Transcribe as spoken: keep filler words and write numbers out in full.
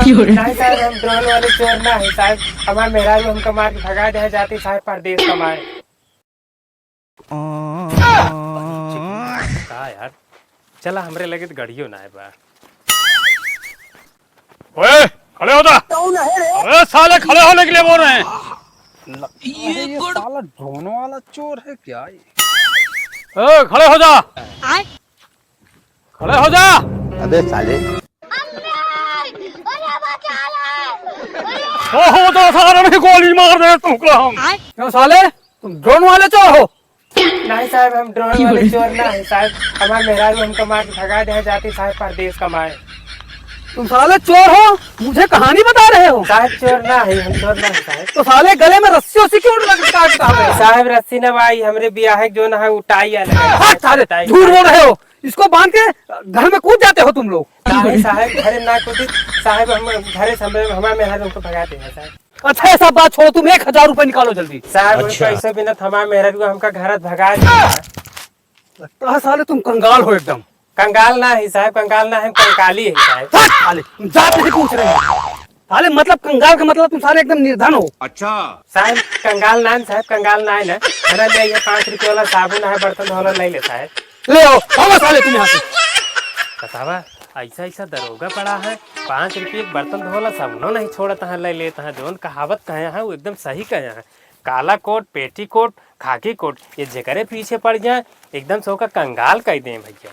नहीं साहब, हम ड्रोन वाले चोर ना है साहब। हमार मेहरारू हमका मार के भगा दे, जाती साहब परदेस कमाए। का यार, चला हमरे लगे तो गड़ियो ना है बा। ओए, खड़े हो जा। अरे साले, खड़े होने के लिए बोल रहे हैं। अरे ये साला ड्रोन वाला चोर है क्या ये? ए, खड़े हो जा। आय। खड़े हो जा। अबे साले। ओहो, तो सारे में गोली मार दे तुमको हम। क्यों साले, तुम ड्रोन वाले चोर हो? नहीं साहब, हम ड्रोन वाले चोर ना है साहब। हमार मेहरारू हमका मार के भगा दे, जाती साहब परदेस कमाए। तुम साले चोर हो, मुझे कहानी बता रहे हो। साहब चोर ना है, हम चोर ना है साहब। तो साले गले में रस्सी उस्सी क्यों लटका के टांग रहे हो? साहब रस्सी ना भाई, हमरे बियाह के जो ना है वो टाई आला है। हाँ, साले टाई। झूठ बोल रहे हो। इसको बांध के घर में कूद जाते हो तुम लोग। नहीं साहब, घरे ना कूदी साहब, हम घरे से हमरे, हमार मेहरारू हमको भगा दे साहब। अच्छा, ये सब बात छोड़ो, तुम एक हजार रुपए निकालो जल्दी। साहब, अच्छा। पैसे बिना हमार मेहरारू हमका घर भगा दे। लगता है साले तुम कंगाल हो एकदम। कंगाल ना है साहब, कंगाल ना है, कंकाली है साहब। हट साले, तुम जात नहीं पूछ रहे हो। साले मतलब कंगाल का मतलब तुम साले एकदम निर्धन हो। अच्छा। साहब कंगाल ना है साहब, कंगाल ना है ना। अरे ले ये पाँच रुपये वाला साबुन है, बर्तन धोला ले ले साहब। ले आओ, भागो साले तुम यहाँ से। बतावा, ऐसा ऐसा दरोगा पड़ा है, पाँच रुपये के बर्तन धोला साबुनो नहीं छोड़त है, ले लेत है। जौन कहावत कहे हैं वो एकदम सही कहे हैं। काला कोट, पेटी कोट, खाकी कोट, ये जेकरे पीछे पड़ जाए, एकदम से ओका कंगाल कर दे भैया।